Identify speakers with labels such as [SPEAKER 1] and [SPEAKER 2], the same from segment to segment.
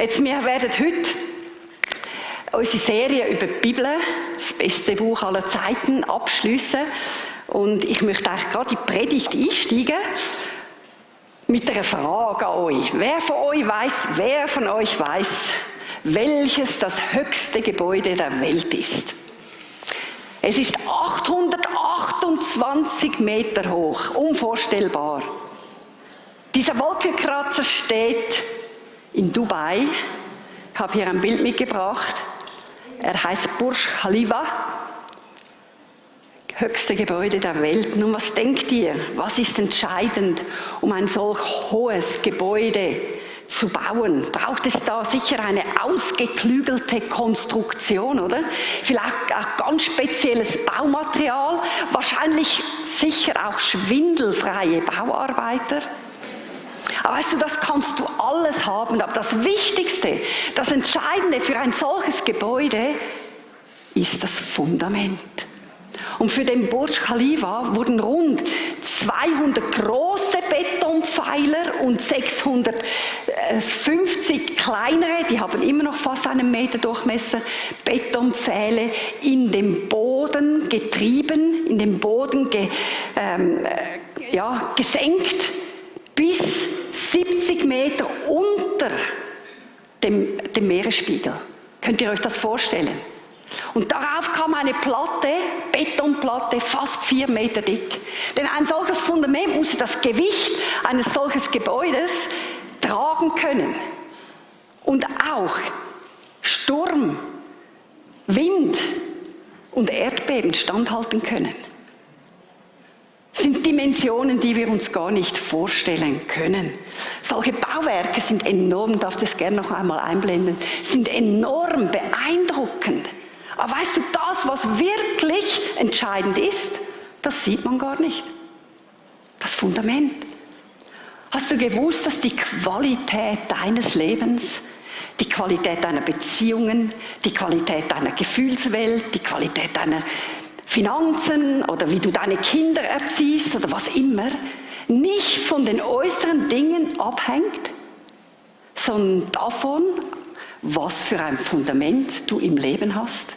[SPEAKER 1] Jetzt, wir werden heute unsere Serie über die Bibel, das beste Buch aller Zeiten, abschliessen. Und ich möchte eigentlich gerade in die Predigt einsteigen mit einer Frage an euch. Wer von euch weiß, welches das höchste Gebäude der Welt ist? Es ist 828 Meter hoch, unvorstellbar. Dieser Wolkenkratzer steht in Dubai. Ich habe hier ein Bild mitgebracht. Er heißt Burj Khalifa. Höchste Gebäude der Welt. Nun, was denkt ihr? Was ist entscheidend, um ein solch hohes Gebäude zu bauen? Braucht es da sicher eine ausgeklügelte Konstruktion, oder? Vielleicht auch ganz spezielles Baumaterial, wahrscheinlich sicher auch schwindelfreie Bauarbeiter. Aber weißt du, das kannst du alles haben, aber das Wichtigste, das Entscheidende für ein solches Gebäude ist das Fundament. Und für den Burj Khalifa wurden rund 200 große Betonpfeiler und 650 kleinere, die haben immer noch fast einen Meter Durchmesser, Betonpfähle in den Boden getrieben, in den Boden gesenkt, bis 70 Meter unter dem Meeresspiegel. Könnt ihr euch das vorstellen? Und darauf kam eine Platte, Betonplatte, fast 4 Meter dick. Denn ein solches Fundament muss das Gewicht eines solchen Gebäudes tragen können. Und auch Sturm, Wind und Erdbeben standhalten können. Das sind Dimensionen, die wir uns gar nicht vorstellen können. Solche Bauwerke sind enorm, ich darf das gerne noch einmal einblenden, sind enorm beeindruckend. Aber weißt du, das, was wirklich entscheidend ist, das sieht man gar nicht. Das Fundament. Hast du gewusst, dass die Qualität deines Lebens, die Qualität deiner Beziehungen, die Qualität deiner Gefühlswelt, die Qualität deiner Finanzen oder wie du deine Kinder erziehst oder was immer, nicht von den äußeren Dingen abhängt, sondern davon, was für ein Fundament du im Leben hast?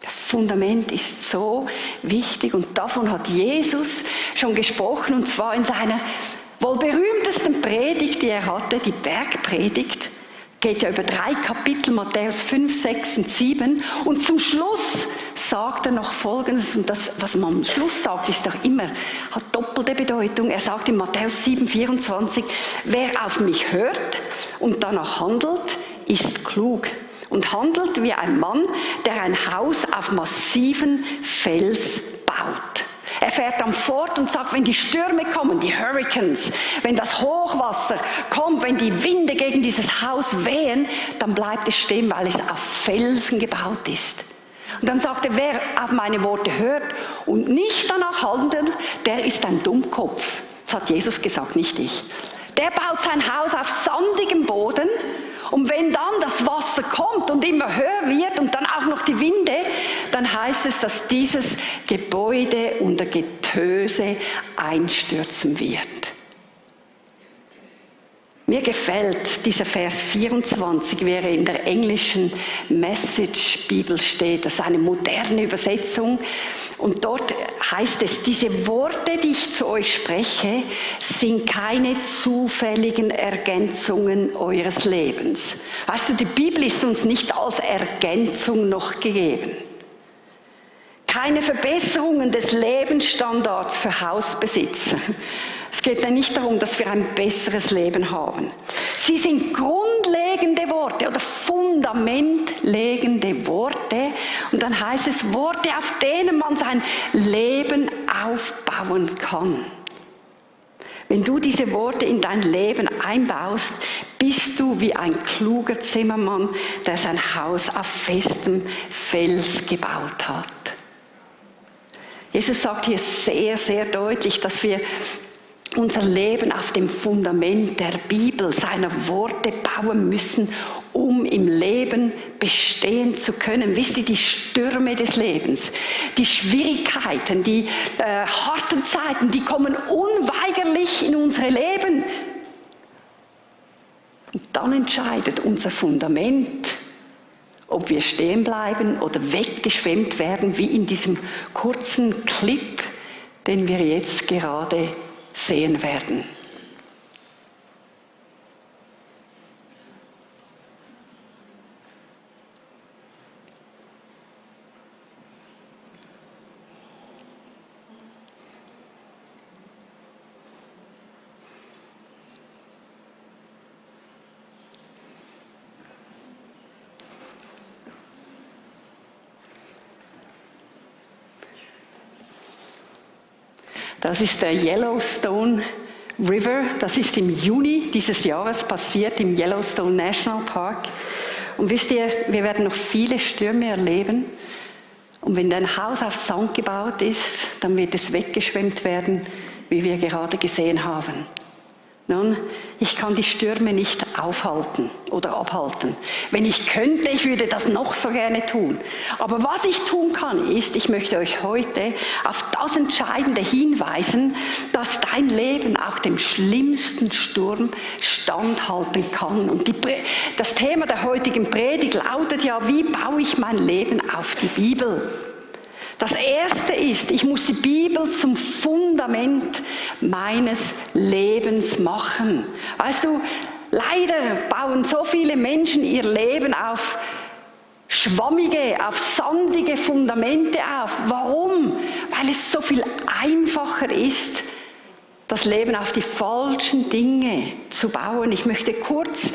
[SPEAKER 1] Das Fundament ist so wichtig und davon hat Jesus schon gesprochen, und zwar in seiner wohl berühmtesten Predigt, die er hatte, die Bergpredigt. Geht ja über 3 Kapitel, Matthäus 5, 6 und 7. Und zum Schluss sagt er noch Folgendes, und das, was man am Schluss sagt, ist doch immer, hat doppelte Bedeutung. Er sagt in Matthäus 7, 24, wer auf mich hört und danach handelt, ist klug. Und handelt wie ein Mann, der ein Haus auf massiven Fels baut. Er fährt dann fort und sagt, wenn die Stürme kommen, die Hurricanes, wenn das Hochwasser kommt, wenn die Winde gegen dieses Haus wehen, dann bleibt es stehen, weil es auf Felsen gebaut ist. Und dann sagt er, wer auf meine Worte hört und nicht danach handelt, der ist ein Dummkopf. Das hat Jesus gesagt, nicht ich. Der baut sein Haus auf sandigem Boden, und wenn dann das Wasser kommt und immer höher wird und dann auch noch die Winde, dann heißt es, dass dieses Gebäude unter Getöse einstürzen wird. Mir gefällt dieser Vers 24, wie er in der englischen Message-Bibel steht. Das ist eine moderne Übersetzung. Und dort heißt es, diese Worte, die ich zu euch spreche, sind keine zufälligen Ergänzungen eures Lebens. Weißt du, die Bibel ist uns nicht als Ergänzung noch gegeben. Keine Verbesserungen des Lebensstandards für Hausbesitzer. Es geht ja nicht darum, dass wir ein besseres Leben haben. Sie sind grundlegende Worte oder fundamentlegende Worte. Und dann heißt es Worte, auf denen man sein Leben aufbauen kann. Wenn du diese Worte in dein Leben einbaust, bist du wie ein kluger Zimmermann, der sein Haus auf festem Fels gebaut hat. Jesus sagt hier sehr, sehr deutlich, dass wir unser Leben auf dem Fundament der Bibel, seiner Worte bauen müssen, um im Leben bestehen zu können. Wisst ihr, die Stürme des Lebens, die Schwierigkeiten, die harten Zeiten, die kommen unweigerlich in unsere Leben. Und dann entscheidet unser Fundament, ob wir stehen bleiben oder weggeschwemmt werden, wie in diesem kurzen Clip, den wir jetzt gerade sehen werden. Das ist der Yellowstone River. Das ist im Juni dieses Jahres passiert, im Yellowstone National Park. Und wisst ihr, wir werden noch viele Stürme erleben. Und wenn dein Haus auf Sand gebaut ist, dann wird es weggeschwemmt werden, wie wir gerade gesehen haben. Nun, ich kann die Stürme nicht aufhalten oder abhalten. Wenn ich könnte, ich würde das noch so gerne tun. Aber was ich tun kann, ist, ich möchte euch heute auf das Entscheidende hinweisen, dass dein Leben auch dem schlimmsten Sturm standhalten kann. Und das Thema der heutigen Predigt lautet ja, wie baue ich mein Leben auf die Bibel? Das Erste ist, ich muss die Bibel zum Fundament meines Lebens machen. Weißt du, leider bauen so viele Menschen ihr Leben auf schwammige, auf sandige Fundamente auf. Warum? Weil es so viel einfacher ist, das Leben auf die falschen Dinge zu bauen. Ich möchte kurz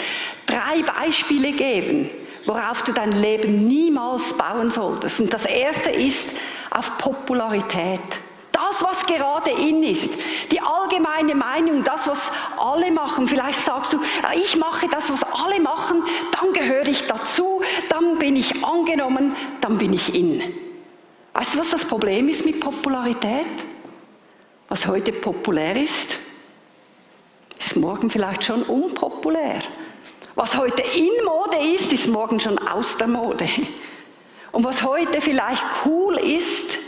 [SPEAKER 1] 3 Beispiele geben, worauf du dein Leben niemals bauen solltest. Und das Erste ist auf Popularität. Das, was gerade in ist, die allgemeine Meinung, das, was alle machen. Vielleicht sagst du, ich mache das, was alle machen, dann gehöre ich dazu, dann bin ich angenommen, dann bin ich in. Weißt du, was das Problem ist mit Popularität? Was heute populär ist morgen vielleicht schon unpopulär. Was heute in Mode ist morgen schon aus der Mode. Und was heute vielleicht cool ist,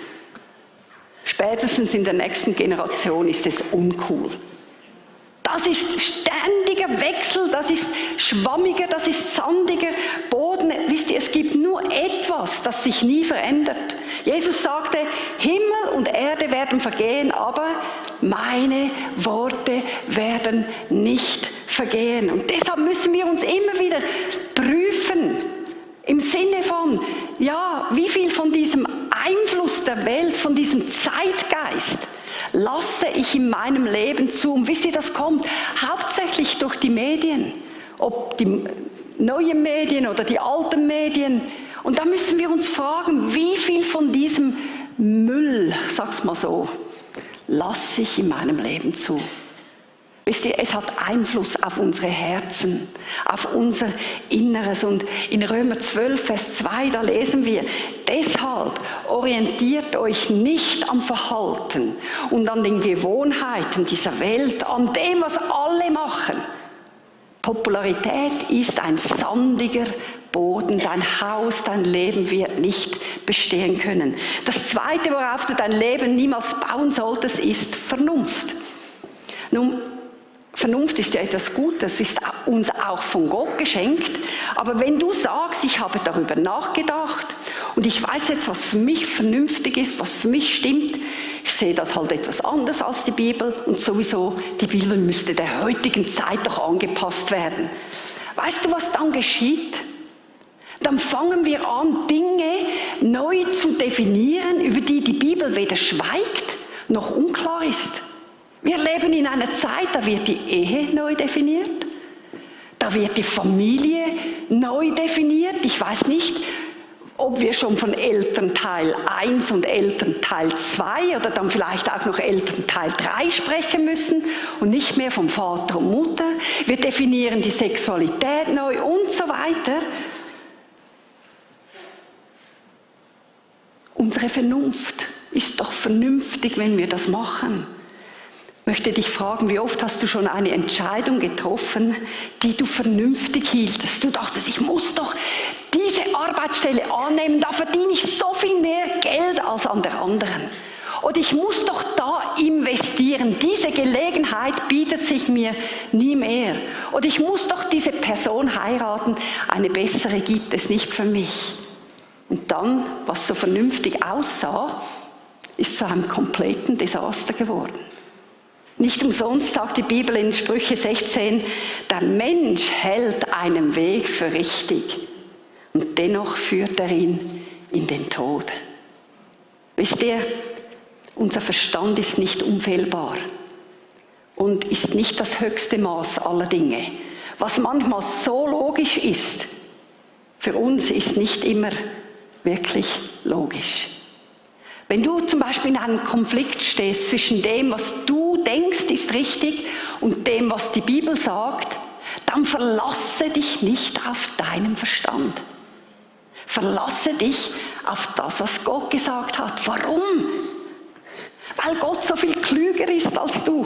[SPEAKER 1] spätestens in der nächsten Generation ist es uncool. Das ist ständiger Wechsel, das ist schwammiger, das ist sandiger Boden. Wisst ihr, es gibt nur etwas, das sich nie verändert. Jesus sagte, Himmel und Erde werden vergehen, aber meine Worte werden nicht vergehen. Und deshalb müssen wir uns immer wieder prüfen, im Sinne von, ja, wie viel von diesem Einfluss der Welt, von diesem Zeitgeist, lasse ich in meinem Leben zu. Und wisst ihr, das kommt hauptsächlich durch die Medien, ob die neuen Medien oder die alten Medien. Und da müssen wir uns fragen, wie viel von diesem Müll, ich sag's mal so, lasse ich in meinem Leben zu. Wisst ihr, es hat Einfluss auf unsere Herzen, auf unser Inneres. Und in Römer 12, Vers 2, da lesen wir, deshalb orientiert euch nicht am Verhalten und an den Gewohnheiten dieser Welt, an dem, was alle machen. Popularität ist ein sandiger Boden, dein Haus, dein Leben wird nicht bestehen können. Das Zweite, worauf du dein Leben niemals bauen solltest, ist Vernunft. Nun, Vernunft ist ja etwas Gutes, ist uns auch von Gott geschenkt. Aber wenn du sagst, ich habe darüber nachgedacht und ich weiß jetzt, was für mich vernünftig ist, was für mich stimmt, ich sehe das halt etwas anders als die Bibel und sowieso, die Bibel müsste der heutigen Zeit doch angepasst werden. Weißt du, was dann geschieht? Dann fangen wir an, Dinge neu zu definieren, über die die Bibel weder schweigt noch unklar ist. Wir leben in einer Zeit, da wird die Ehe neu definiert, da wird die Familie neu definiert. Ich weiß nicht, ob wir schon von Elternteil 1 und Elternteil 2 oder dann vielleicht auch noch Elternteil 3 sprechen müssen und nicht mehr vom Vater und Mutter. Wir definieren die Sexualität neu und so weiter. Unsere Vernunft ist doch vernünftig, wenn wir das machen. Ich möchte dich fragen, wie oft hast du schon eine Entscheidung getroffen, die du vernünftig hieltest? Du dachtest, ich muss doch diese Arbeitsstelle annehmen, da verdiene ich so viel mehr Geld als an der anderen. Oder ich muss doch da da investieren. Diese Gelegenheit bietet sich mir nie mehr. Oder ich muss doch diese Person heiraten, eine bessere gibt es nicht für mich. Und dann, was so vernünftig aussah, ist zu einem kompletten Desaster geworden. Nicht umsonst sagt die Bibel in Sprüche 16, der Mensch hält einen Weg für richtig und dennoch führt er ihn in den Tod. Wisst ihr, unser Verstand ist nicht unfehlbar und ist nicht das höchste Maß aller Dinge. Was manchmal so logisch ist, für uns ist nicht immer wirklich logisch. Wenn du zum Beispiel in einem Konflikt stehst zwischen dem, was du denkst, ist richtig, und dem, was die Bibel sagt, dann verlasse dich nicht auf deinen Verstand. Verlasse dich auf das, was Gott gesagt hat. Warum? Weil Gott so viel klüger ist als du.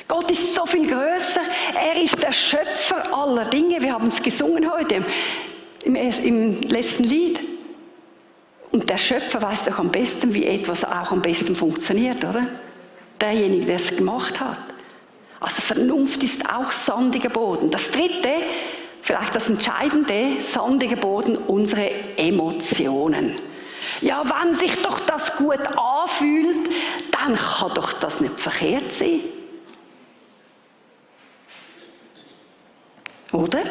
[SPEAKER 1] Gott ist so viel größer. Er ist der Schöpfer aller Dinge. Wir haben es gesungen heute im letzten Lied. Und der Schöpfer weiß doch am besten, wie etwas auch am besten funktioniert, oder? Derjenige, der es gemacht hat. Also Vernunft ist auch sandiger Boden. Das dritte, vielleicht das entscheidende, sandiger Boden, unsere Emotionen. Ja, wenn sich doch das gut anfühlt, dann kann doch das nicht verkehrt sein. Oder?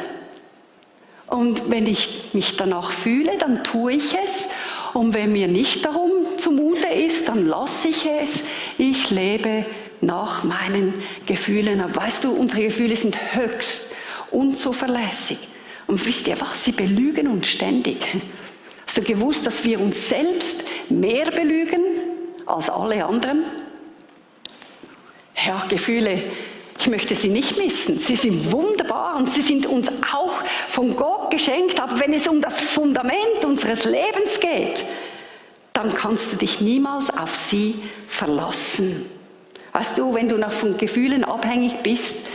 [SPEAKER 1] Und wenn ich mich danach fühle, dann tue ich es. Und wenn mir nicht darum zumute ist, dann lasse ich es. Ich lebe nach meinen Gefühlen. Aber weißt du, unsere Gefühle sind höchst unzuverlässig. Und wisst ihr was? Sie belügen uns ständig. Hast du gewusst, dass wir uns selbst mehr belügen als alle anderen? Ja, Gefühle, ich möchte sie nicht missen. Sie sind wunderbar und sie sind uns auch von Gott geschenkt. Aber wenn es um das Fundament unseres Lebens geht, dann kannst du dich niemals auf sie verlassen. Weißt du, wenn du noch von Gefühlen abhängig bist,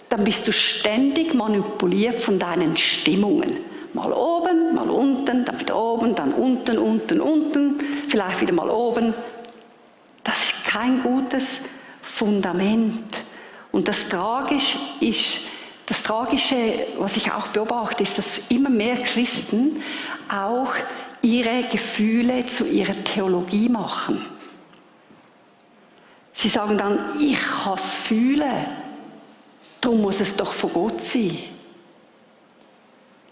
[SPEAKER 1] dann bist du ständig manipuliert von deinen Stimmungen. Mal oben, mal unten, dann wieder oben, dann unten, unten, unten, vielleicht wieder mal oben. Das ist kein gutes Fundament. Und das Tragische, was ich auch beobachte, ist, dass immer mehr Christen auch ihre Gefühle zu ihrer Theologie machen. Sie sagen dann, ich kann es fühlen, darum muss es doch von Gott sein.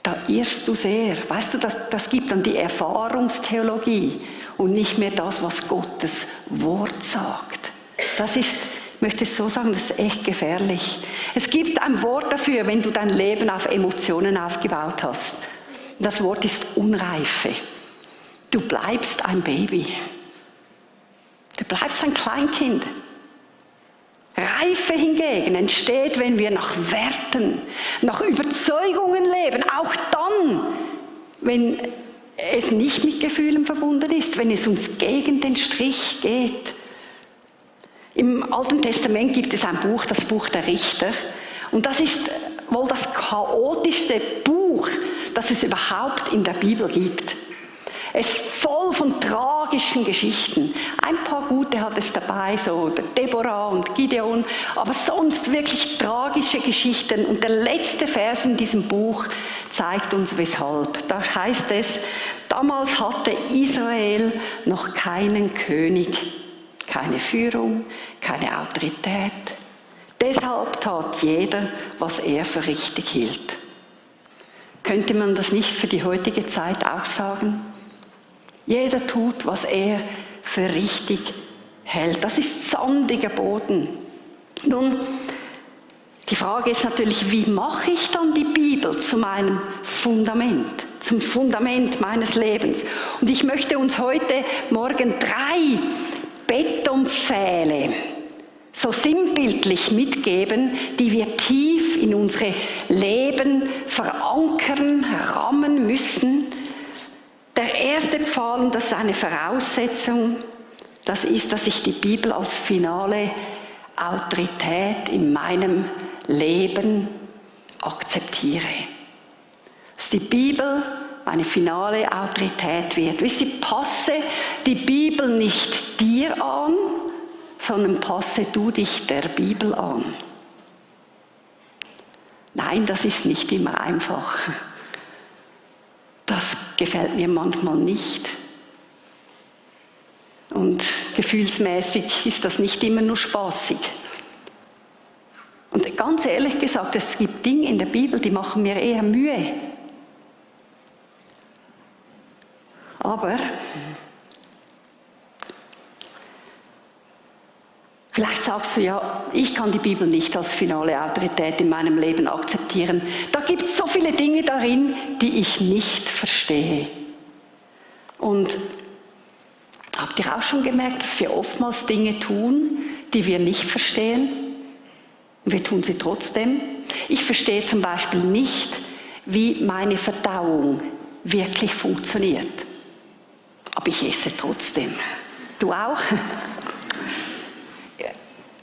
[SPEAKER 1] Da irrst du sehr. Weißt du, das gibt dann die Erfahrungstheologie und nicht mehr das, was Gottes Wort sagt. Das ist, ich möchte es so sagen, das ist echt gefährlich. Es gibt ein Wort dafür, wenn du dein Leben auf Emotionen aufgebaut hast. Das Wort ist Unreife. Du bleibst ein Baby. Du bleibst ein Kleinkind. Reife hingegen entsteht, wenn wir nach Werten, nach Überzeugungen leben. Auch dann, wenn es nicht mit Gefühlen verbunden ist, wenn es uns gegen den Strich geht. Im Alten Testament gibt es ein Buch, das Buch der Richter. Und das ist wohl das chaotischste Buch, das es überhaupt in der Bibel gibt. Es ist voll von tragischen Geschichten. Ein paar gute hat es dabei, so über Deborah und Gideon, aber sonst wirklich tragische Geschichten. Und der letzte Vers in diesem Buch zeigt uns weshalb. Da heißt es, damals hatte Israel noch keinen König, keine Führung, keine Autorität. Deshalb tat jeder, was er für richtig hielt. Könnte man das nicht für die heutige Zeit auch sagen? Jeder tut, was er für richtig hält. Das ist sandiger Boden. Nun, die Frage ist natürlich, wie mache ich dann die Bibel zu meinem Fundament, zum Fundament meines Lebens? Und ich möchte uns heute Morgen 3 Betonpfähle so sinnbildlich mitgeben, die wir tief in unsere Leben verankern, rammen müssen. Der erste Pfahl, und das ist eine Voraussetzung, das ist, dass ich die Bibel als finale Autorität in meinem Leben akzeptiere. Dass die Bibel meine finale Autorität wird. Wisst ihr, passe die Bibel nicht dir an, sondern passe du dich der Bibel an. Nein, das ist nicht immer einfach. Das gefällt mir manchmal nicht. Und gefühlsmäßig ist das nicht immer nur spaßig. Und ganz ehrlich gesagt, es gibt Dinge in der Bibel, die machen mir eher Mühe. Aber vielleicht sagst du, ja, ich kann die Bibel nicht als finale Autorität in meinem Leben akzeptieren. Da gibt es so viele Dinge darin, die ich nicht verstehe. Und habt ihr auch schon gemerkt, dass wir oftmals Dinge tun, die wir nicht verstehen? Und wir tun sie trotzdem. Ich verstehe zum Beispiel nicht, wie meine Verdauung wirklich funktioniert. Aber ich esse trotzdem. Du auch?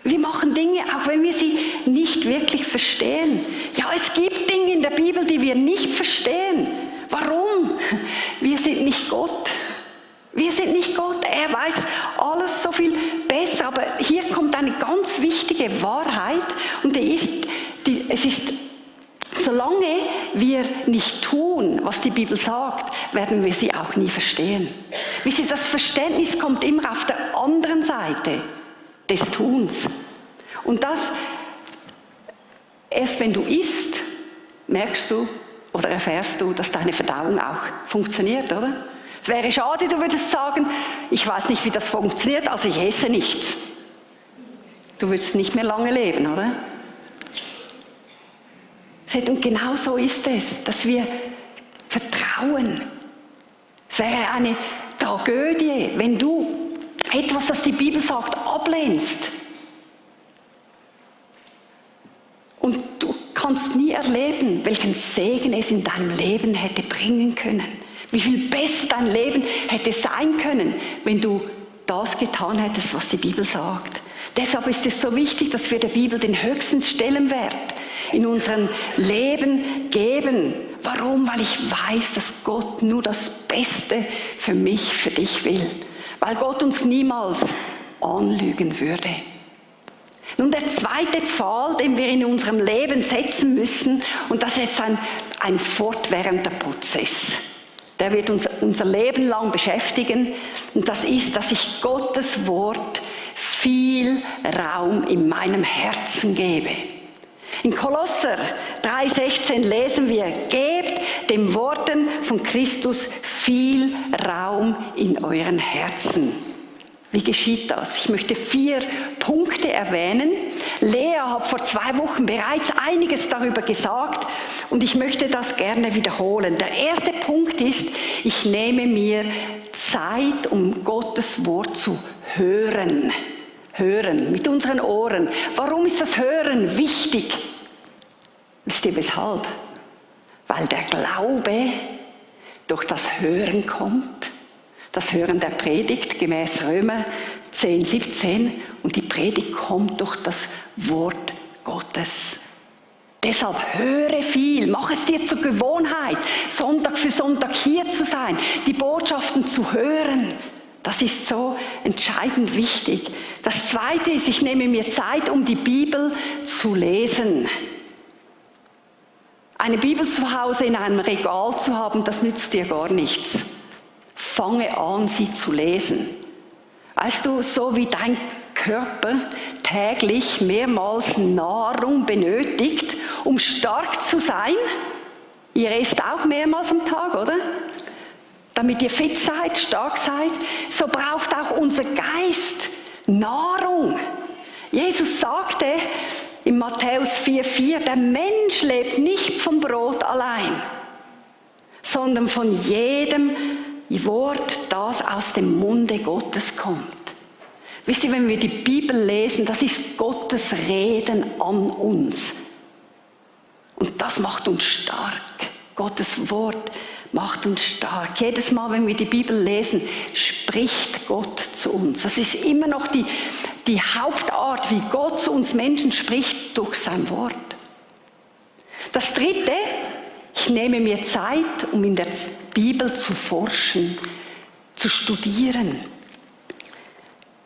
[SPEAKER 1] Wir machen Dinge, auch wenn wir sie nicht wirklich verstehen. Ja, es gibt Dinge in der Bibel, die wir nicht verstehen. Warum? Wir sind nicht Gott. Wir sind nicht Gott. Er weiß alles so viel besser. Aber hier kommt eine ganz wichtige Wahrheit. Und es ist, solange wir nicht tun, was die Bibel sagt, werden wir sie auch nie verstehen. Wisst ihr, das Verständnis kommt immer auf der anderen Seite des Tuns. Und das, erst wenn du isst, merkst du oder erfährst du, dass deine Verdauung auch funktioniert, oder? Es wäre schade, du würdest sagen, ich weiß nicht, wie das funktioniert, also ich esse nichts. Du würdest nicht mehr lange leben, oder? Und genau so ist es, dass wir vertrauen. Es wäre eine Tragödie, wenn du etwas, das die Bibel sagt, ablehnst. Und du kannst nie erleben, welchen Segen es in deinem Leben hätte bringen können. Wie viel besser dein Leben hätte sein können, wenn du das getan hättest, was die Bibel sagt. Deshalb ist es so wichtig, dass wir der Bibel den höchsten Stellenwert in unserem Leben geben. Warum? Weil ich weiß, dass Gott nur das Beste für mich, für dich will. Weil Gott uns niemals anlügen würde. Nun, der zweite Pfahl, den wir in unserem Leben setzen müssen, und das ist ein fortwährender Prozess. Der wird uns unser Leben lang beschäftigen. Und das ist, dass ich Gottes Wort viel Raum in meinem Herzen gebe. In Kolosser 3,16 lesen wir, gebt den Worten von Christus viel Raum in euren Herzen. Wie geschieht das? Ich möchte 4 Punkte erwähnen. Lea hat vor 2 Wochen bereits einiges darüber gesagt und ich möchte das gerne wiederholen. Der erste Punkt ist, ich nehme mir Zeit, um Gottes Wort zu hören. Hören, mit unseren Ohren. Warum ist das Hören wichtig? Wisst ihr weshalb? Weil der Glaube durch das Hören kommt. Das Hören der Predigt gemäß Römer 10,17 und die Predigt kommt durch das Wort Gottes. Deshalb höre viel, mach es dir zur Gewohnheit, Sonntag für Sonntag hier zu sein, die Botschaften zu hören. Das ist so entscheidend wichtig. Das Zweite ist, ich nehme mir Zeit, um die Bibel zu lesen. Eine Bibel zu Hause in einem Regal zu haben, das nützt dir gar nichts. Fange an, sie zu lesen. Weißt du, so wie dein Körper täglich mehrmals Nahrung benötigt, um stark zu sein, ihr esst auch mehrmals am Tag, oder? Damit ihr fit seid, stark seid, so braucht auch unser Geist Nahrung. Jesus sagte in Matthäus 4,4, der Mensch lebt nicht vom Brot allein, sondern von jedem Wort, das aus dem Munde Gottes kommt. Wisst ihr, wenn wir die Bibel lesen, das ist Gottes Reden an uns. Und das macht uns stark. Gottes Wort macht uns stark. Jedes Mal, wenn wir die Bibel lesen, spricht Gott zu uns. Das ist immer noch die Hauptart, wie Gott zu uns Menschen spricht, durch sein Wort. Das Dritte, ich nehme mir Zeit, um in der Bibel zu forschen, zu studieren.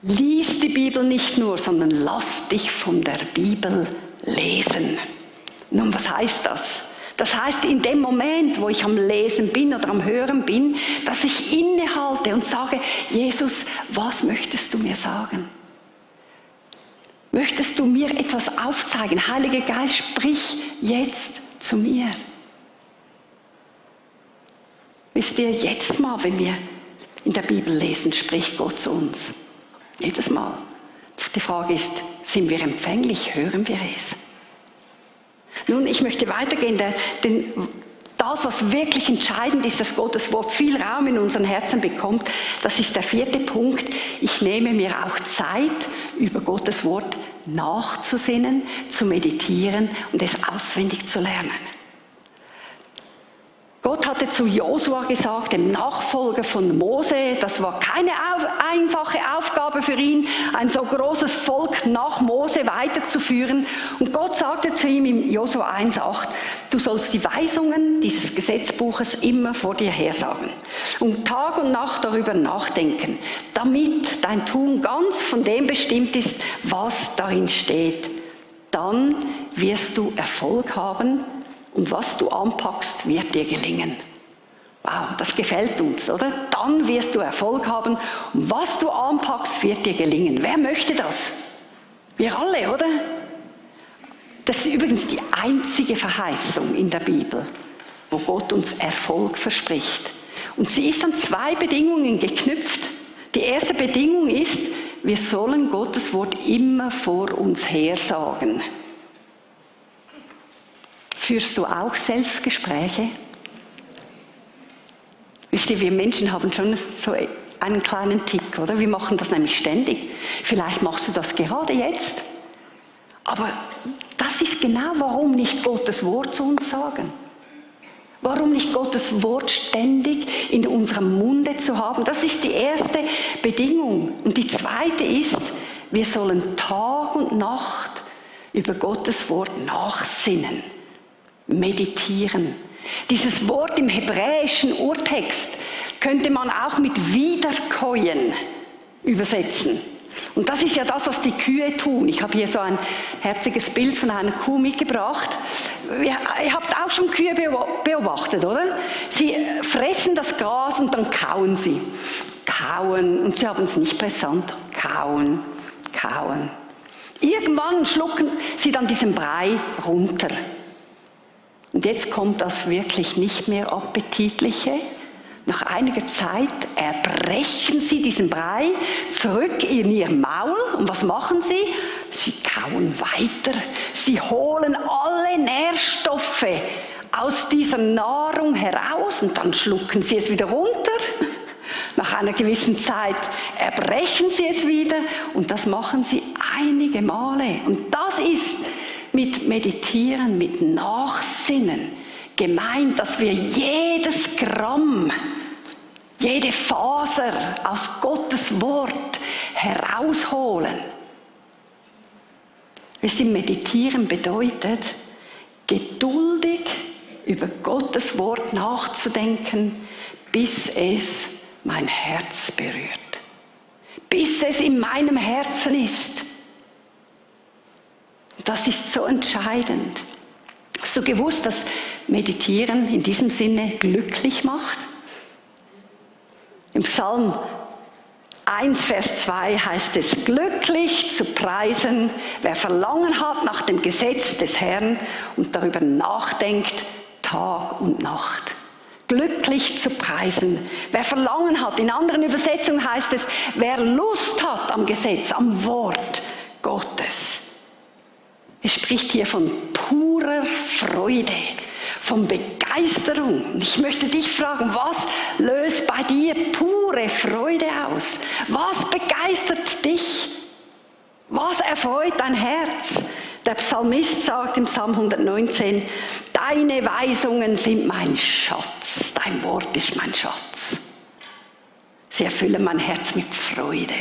[SPEAKER 1] Lies die Bibel nicht nur, sondern lass dich von der Bibel lesen. Nun, was heißt das? Das heißt, in dem Moment, wo ich am Lesen bin oder am Hören bin, dass ich innehalte und sage, Jesus, was möchtest du mir sagen? Möchtest du mir etwas aufzeigen? Heiliger Geist, sprich jetzt zu mir. Wisst ihr, jedes Mal, wenn wir in der Bibel lesen, spricht Gott zu uns. Jedes Mal. Die Frage ist, sind wir empfänglich? Hören wir es? Nun, ich möchte weitergehen, denn das, was wirklich entscheidend ist, dass Gottes Wort viel Raum in unseren Herzen bekommt, das ist der 4. Punkt. Ich nehme mir auch Zeit, über Gottes Wort nachzusinnen, zu meditieren und es auswendig zu lernen. Gott hatte zu Josua gesagt, dem Nachfolger von Mose, das war keine einfache Aufgabe für ihn, ein so großes Volk nach Mose weiterzuführen. Und Gott sagte zu ihm in Josua 1,8, du sollst die Weisungen dieses Gesetzbuches immer vor dir hersagen und Tag und Nacht darüber nachdenken, damit dein Tun ganz von dem bestimmt ist, was darin steht. Dann wirst du Erfolg haben. Und was du anpackst, wird dir gelingen. Wow, das gefällt uns, oder? Dann wirst du Erfolg haben. Und was du anpackst, wird dir gelingen. Wer möchte das? Wir alle, oder? Das ist übrigens die einzige Verheißung in der Bibel, wo Gott uns Erfolg verspricht. Und sie ist an 2 Bedingungen geknüpft. Die erste Bedingung ist, wir sollen Gottes Wort immer vor uns her sagen. Führst du auch Selbstgespräche? Wisst ihr, wir Menschen haben schon so einen kleinen Tick, oder? Wir machen das nämlich ständig. Vielleicht machst du das gerade jetzt. Aber das ist genau, warum nicht Gottes Wort zu uns sagen. Warum nicht Gottes Wort ständig in unserem Munde zu haben? Das ist die erste Bedingung. Und die zweite ist, wir sollen Tag und Nacht über Gottes Wort nachsinnen. Meditieren. Dieses Wort im hebräischen Urtext könnte man auch mit wiederkäuen übersetzen. Und das ist ja das, was die Kühe tun. Ich habe hier so ein herziges Bild von einer Kuh mitgebracht. Ihr habt auch schon Kühe beobachtet, oder? Sie fressen das Gras und dann kauen sie. Kauen. Und sie haben es nicht brisant. Kauen. Kauen. Irgendwann schlucken sie dann diesen Brei runter. Und jetzt kommt das wirklich nicht mehr Appetitliche. Nach einiger Zeit erbrechen sie diesen Brei zurück in ihr Maul. Und was machen sie? Sie kauen weiter. Sie holen alle Nährstoffe aus dieser Nahrung heraus und dann schlucken sie es wieder runter. Nach einer gewissen Zeit erbrechen sie es wieder und das machen sie einige Male. Und das ist mit Meditieren, mit Nachsinnen gemeint, dass wir jedes Gramm, jede Faser aus Gottes Wort herausholen. Wisst ihr, Meditieren bedeutet, geduldig über Gottes Wort nachzudenken, bis es mein Herz berührt, bis es in meinem Herzen ist. Das ist so entscheidend. Hast du gewusst, dass Meditieren in diesem Sinne glücklich macht? Im Psalm 1, Vers 2 heißt es, glücklich zu preisen, wer Verlangen hat nach dem Gesetz des Herrn und darüber nachdenkt, Tag und Nacht. Glücklich zu preisen, wer Verlangen hat. In anderen Übersetzungen heißt es, wer Lust hat am Gesetz, am Wort Gottes. Es spricht hier von purer Freude, von Begeisterung. Und ich möchte dich fragen, was löst bei dir pure Freude aus? Was begeistert dich? Was erfreut dein Herz? Der Psalmist sagt im Psalm 119, deine Weisungen sind mein Schatz, dein Wort ist mein Schatz. Sie erfüllen mein Herz mit Freude.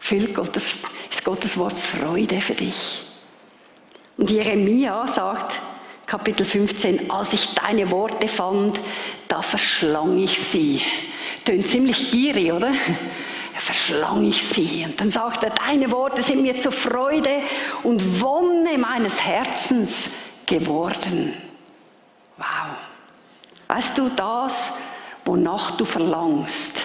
[SPEAKER 1] Ist Gottes Wort Freude für dich? Und Jeremia sagt, Kapitel 15, als ich deine Worte fand, da verschlang ich sie. Tönt ziemlich gierig, oder? Er verschlang ich sie. Und dann sagt er, deine Worte sind mir zur Freude und Wonne meines Herzens geworden. Wow. Weißt du, das, wonach du verlangst,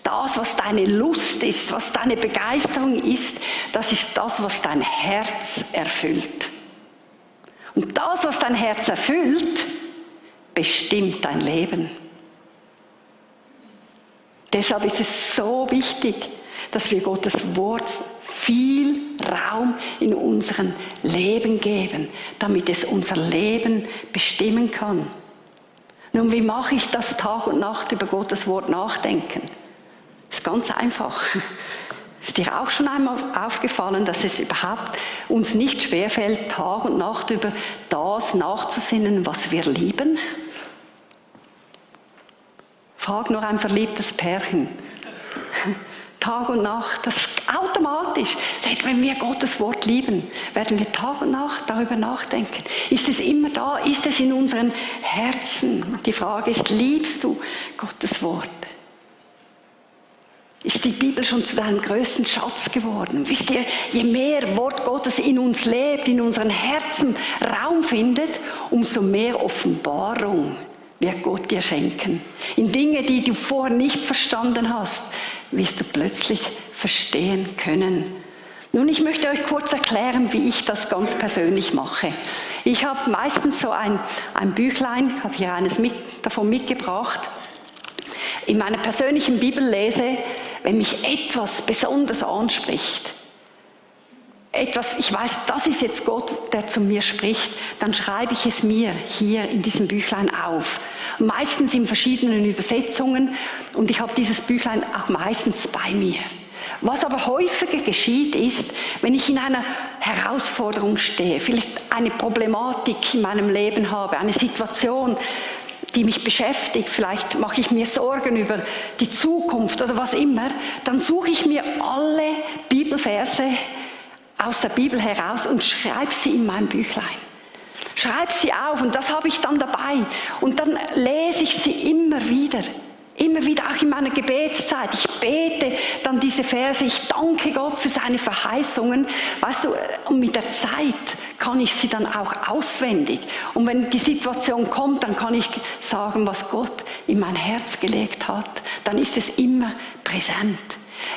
[SPEAKER 1] das, was deine Lust ist, was deine Begeisterung ist, das ist das, was dein Herz erfüllt. Und das, was dein Herz erfüllt, bestimmt dein Leben. Deshalb ist es so wichtig, dass wir Gottes Wort viel Raum in unserem Leben geben, damit es unser Leben bestimmen kann. Nun, wie mache ich das Tag und Nacht über Gottes Wort nachdenken? Das ist ganz einfach. Ist dir auch schon einmal aufgefallen, dass es überhaupt uns nicht schwerfällt, Tag und Nacht über das nachzusinnen, was wir lieben? Frag nur ein verliebtes Pärchen. Tag und Nacht, das ist automatisch. Seht, wenn wir Gottes Wort lieben, werden wir Tag und Nacht darüber nachdenken. Ist es immer da? Ist es in unseren Herzen? Die Frage ist, liebst du Gottes Wort? Ist die Bibel schon zu deinem größten Schatz geworden? Wisst ihr, je mehr Wort Gottes in uns lebt, in unseren Herzen Raum findet, umso mehr Offenbarung wird Gott dir schenken. In Dinge, die du vorher nicht verstanden hast, wirst du plötzlich verstehen können. Nun, ich möchte euch kurz erklären, wie ich das ganz persönlich mache. Ich habe meistens so ein Büchlein, habe hier eines davon mitgebracht. In meiner persönlichen Bibellese, wenn mich etwas besonders anspricht, ich weiß, das ist jetzt Gott, der zu mir spricht, dann schreibe ich es mir hier in diesem Büchlein auf. Meistens in verschiedenen Übersetzungen und ich habe dieses Büchlein auch meistens bei mir. Was aber häufiger geschieht ist, wenn ich in einer Herausforderung stehe, vielleicht eine Problematik in meinem Leben habe, eine Situation, die mich beschäftigt, vielleicht mache ich mir Sorgen über die Zukunft oder was immer, dann suche ich mir alle Bibelverse aus der Bibel heraus und schreibe sie in mein Büchlein. Schreibe sie auf und das habe ich dann dabei. Und dann lese ich sie immer wieder auch in meiner Gebetszeit. Ich bete dann diese Verse, ich danke Gott für seine Verheißungen. Weißt du, und mit der Zeit kann ich sie dann auch auswendig. Und wenn die Situation kommt, dann kann ich sagen, was Gott in mein Herz gelegt hat. Dann ist es immer präsent.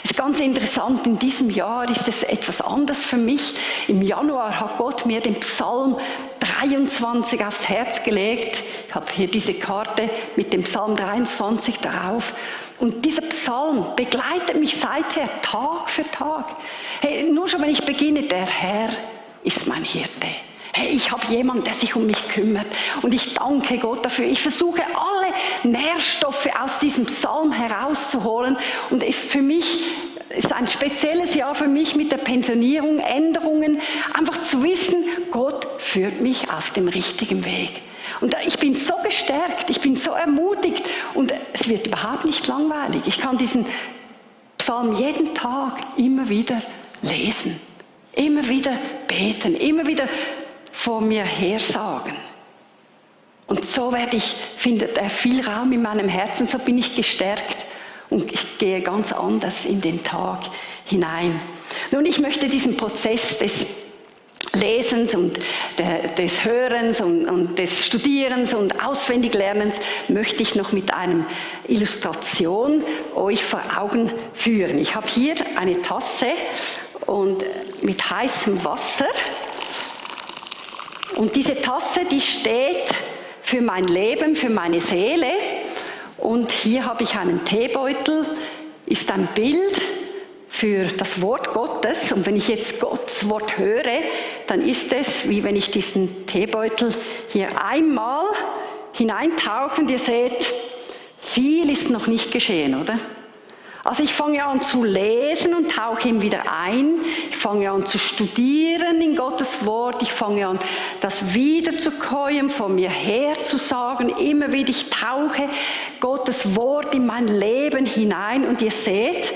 [SPEAKER 1] Es ist ganz interessant, in diesem Jahr ist es etwas anders für mich. Im Januar hat Gott mir den Psalm 23 aufs Herz gelegt. Ich habe hier diese Karte mit dem Psalm 23 darauf. Und dieser Psalm begleitet mich seither Tag für Tag. Hey, nur schon wenn ich beginne, der Herr ist mein Hirte. Hey, ich habe jemanden, der sich um mich kümmert und ich danke Gott dafür. Ich versuche alle Nährstoffe aus diesem Psalm herauszuholen und es ist ein spezielles Jahr für mich mit der Pensionierung, Änderungen, einfach zu wissen, Gott führt mich auf dem richtigen Weg. Und ich bin so gestärkt, ich bin so ermutigt und es wird überhaupt nicht langweilig. Ich kann diesen Psalm jeden Tag immer wieder lesen, immer wieder beten, immer wieder vor mir her sagen. Und so findet er viel Raum in meinem Herzen, so bin ich gestärkt und ich gehe ganz anders in den Tag hinein. Nun, ich möchte diesen Prozess des Lesens und des Hörens und des Studierens und Auswendiglernens möchte ich noch mit einer Illustration euch vor Augen führen. Ich habe hier eine Tasse und mit heißem Wasser. Und diese Tasse, die steht für mein Leben, für meine Seele. Und hier habe ich einen Teebeutel, ist ein Bild für das Wort Gottes. Und wenn ich jetzt Gottes Wort höre, dann ist es, wie wenn ich diesen Teebeutel hier einmal hineintauche und ihr seht, viel ist noch nicht geschehen, oder? Also ich fange an zu lesen und tauche ihm wieder ein. Ich fange an zu studieren in Gottes Wort. Ich fange an, das wiederzukäuen, von mir her zu sagen. Immer wieder, ich tauche Gottes Wort in mein Leben hinein. Und ihr seht,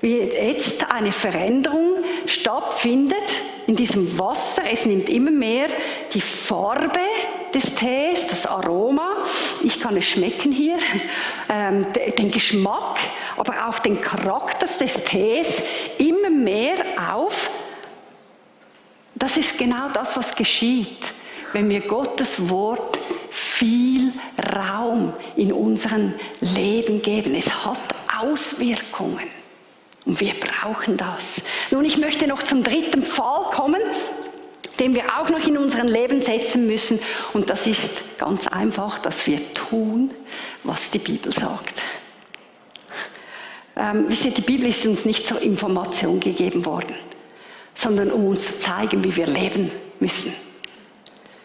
[SPEAKER 1] wie jetzt eine Veränderung stattfindet in diesem Wasser. Es nimmt immer mehr die Farbe des Tees, das Aroma. ich kann es schmecken hier, den Geschmack, aber auch den Charakter des Tees immer mehr auf. Das ist genau das, was geschieht, wenn wir Gottes Wort viel Raum in unserem Leben geben. Es hat Auswirkungen und wir brauchen das. Nun, ich möchte noch zum dritten Pfahl kommen, den wir auch noch in unserem Leben setzen müssen. Und das ist ganz einfach, dass wir tun, was die Bibel sagt. Wisst ihr, die Bibel ist uns nicht zur Information gegeben worden, sondern um uns zu zeigen, wie wir leben müssen.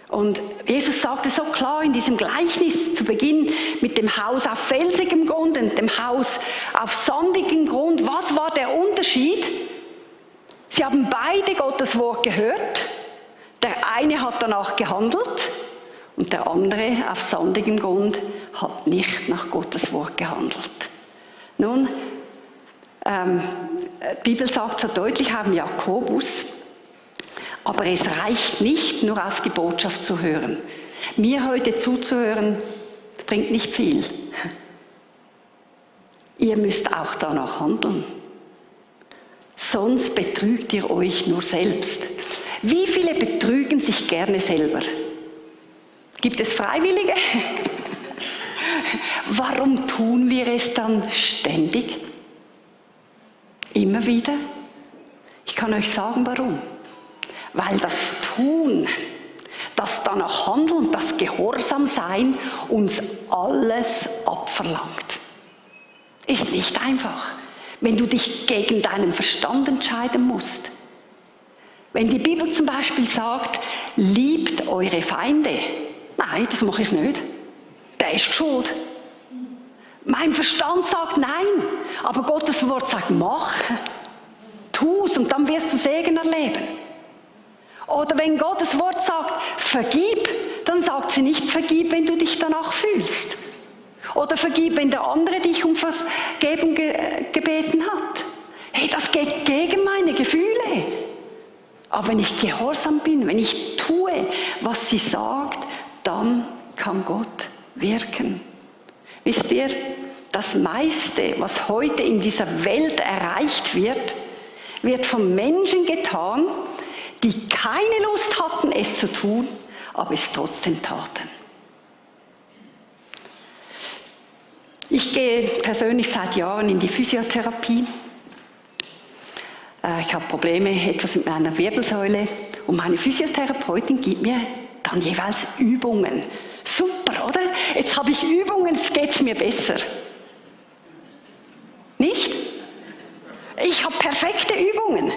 [SPEAKER 1] Und Jesus sagte so klar in diesem Gleichnis zu Beginn mit dem Haus auf felsigem Grund und dem Haus auf sandigem Grund. Was war der Unterschied? Sie haben beide Gottes Wort gehört. Der eine hat danach gehandelt und der andere auf sandigem Grund hat nicht nach Gottes Wort gehandelt. Nun, die Bibel sagt so deutlich auch im Jakobus, aber es reicht nicht, nur auf die Botschaft zu hören. Mir heute zuzuhören, bringt nicht viel. Ihr müsst auch danach handeln. Sonst betrügt ihr euch nur selbst. Wie viele betrügen sich gerne selber? Gibt es Freiwillige? Warum tun wir es dann ständig? Immer wieder? Ich kann euch sagen, warum. Weil das Tun, das danach Handeln, das Gehorsamsein uns alles abverlangt. Ist nicht einfach, wenn du dich gegen deinen Verstand entscheiden musst. Wenn die Bibel zum Beispiel sagt, liebt eure Feinde. Nein, das mache ich nicht. Der ist schuld. Mein Verstand sagt nein, aber Gottes Wort sagt, mach, tu's und dann wirst du Segen erleben. Oder wenn Gottes Wort sagt, vergib, dann sagt sie nicht, vergib, wenn du dich danach fühlst. Oder vergib, wenn der andere dich um Vergebung gebeten hat. Hey, das geht gegen meine Gefühle. Aber wenn ich gehorsam bin, wenn ich tue, was sie sagt, dann kann Gott wirken. Wisst ihr, das meiste, was heute in dieser Welt erreicht wird, wird von Menschen getan, die keine Lust hatten, es zu tun, aber es trotzdem taten. Ich gehe persönlich seit Jahren in die Physiotherapie. Ich habe Probleme etwas mit meiner Wirbelsäule und meine Physiotherapeutin gibt mir dann jeweils Übungen. Super, oder? Jetzt habe ich Übungen, jetzt geht es mir besser. Nicht? Ich habe perfekte Übungen.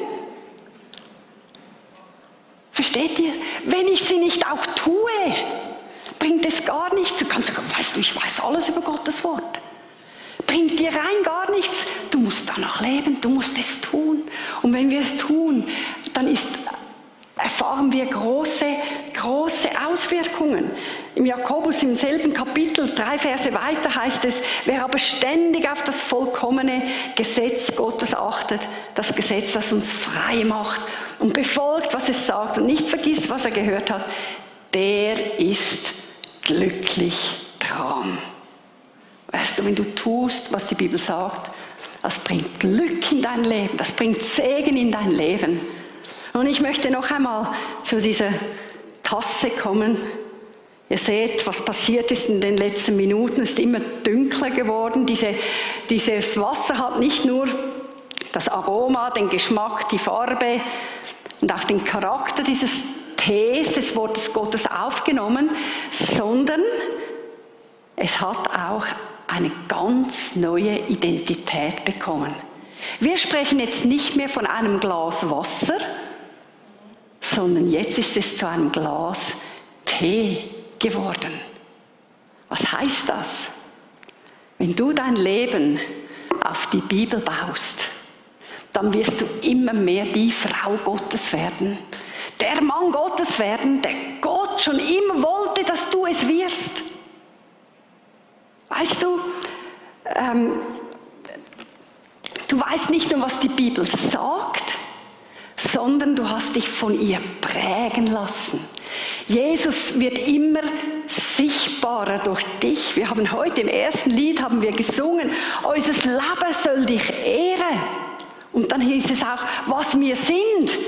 [SPEAKER 1] Versteht ihr? Wenn ich sie nicht auch tue, bringt es gar nichts. Du kannst sagen, weißt du, ich weiß alles über Gottes Wort. Bringt dir rein gar nichts. Du musst danach leben, du musst es tun. Und wenn wir es tun, dann erfahren wir große Auswirkungen. Im Jakobus im selben Kapitel, 3 Verse weiter heißt es, wer aber ständig auf das vollkommene Gesetz Gottes achtet, das Gesetz, das uns frei macht und befolgt, was es sagt und nicht vergisst, was er gehört hat, der ist glücklich dran. Weißt du, wenn du tust, was die Bibel sagt, das bringt Glück in dein Leben, das bringt Segen in dein Leben. Und ich möchte noch einmal zu dieser Tasse kommen. Ihr seht, was passiert ist in den letzten Minuten. Es ist immer dunkler geworden. Dieses Wasser hat nicht nur das Aroma, den Geschmack, die Farbe und auch den Charakter dieses Tees, des Wortes Gottes aufgenommen, sondern es hat auch eine ganz neue Identität bekommen. Wir sprechen jetzt nicht mehr von einem Glas Wasser, sondern jetzt ist es zu einem Glas Tee geworden. Was heißt das? Wenn du dein Leben auf die Bibel baust, dann wirst du immer mehr die Frau Gottes werden, der Mann Gottes werden, der Gott schon immer wollte, dass du es wirst. Weißt du, du weißt nicht nur, was die Bibel sagt, sondern du hast dich von ihr prägen lassen. Jesus wird immer sichtbarer durch dich. Wir haben heute im ersten Lied haben wir gesungen, unser Leben soll dich ehren. Und dann hieß es auch, was wir sind,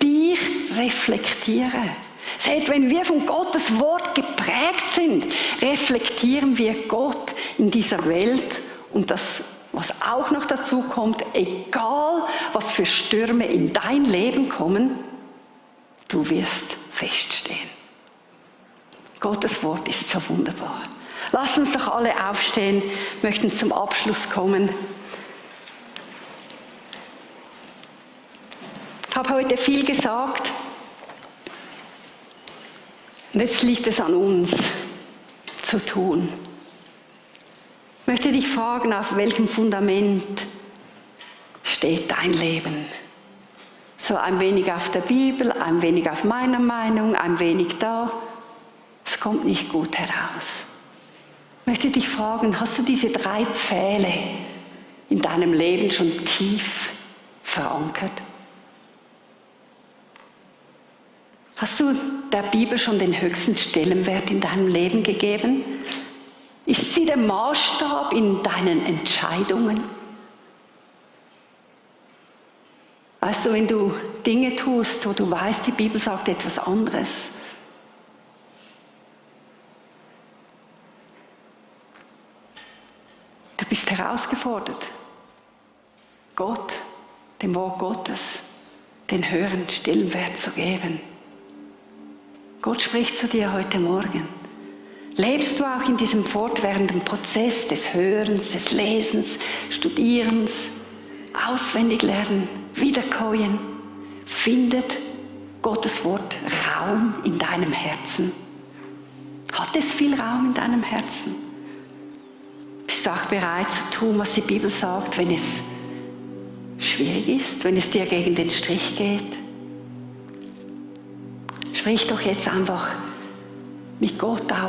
[SPEAKER 1] dich reflektieren. Seht, wenn wir von Gottes Wort geprägt sind, reflektieren wir Gott in dieser Welt. Und das, was auch noch dazu kommt, egal was für Stürme in dein Leben kommen, du wirst feststehen. Gottes Wort ist so wunderbar. Lasst uns doch alle aufstehen, möchten zum Abschluss kommen. Ich habe heute viel gesagt. Und jetzt liegt es an uns, zu tun. Ich möchte dich fragen, auf welchem Fundament steht dein Leben? So ein wenig auf der Bibel, ein wenig auf meiner Meinung, ein wenig da. Es kommt nicht gut heraus. Ich möchte dich fragen, hast du diese 3 Pfähle in deinem Leben schon tief verankert? Hast du der Bibel schon den höchsten Stellenwert in deinem Leben gegeben? Ist sie der Maßstab in deinen Entscheidungen? Weißt du, wenn du Dinge tust, wo du weißt, die Bibel sagt etwas anderes, du bist herausgefordert, Gott, dem Wort Gottes, den höheren Stellenwert zu geben. Gott spricht zu dir heute Morgen. Lebst du auch in diesem fortwährenden Prozess des Hörens, des Lesens, Studierens, Auswendiglernen, Wiederkäuen? Findet Gottes Wort Raum in deinem Herzen? Hat es viel Raum in deinem Herzen? Bist du auch bereit zu tun, was die Bibel sagt, wenn es schwierig ist, wenn es dir gegen den Strich geht? Sprich doch jetzt einfach mit Gott aus.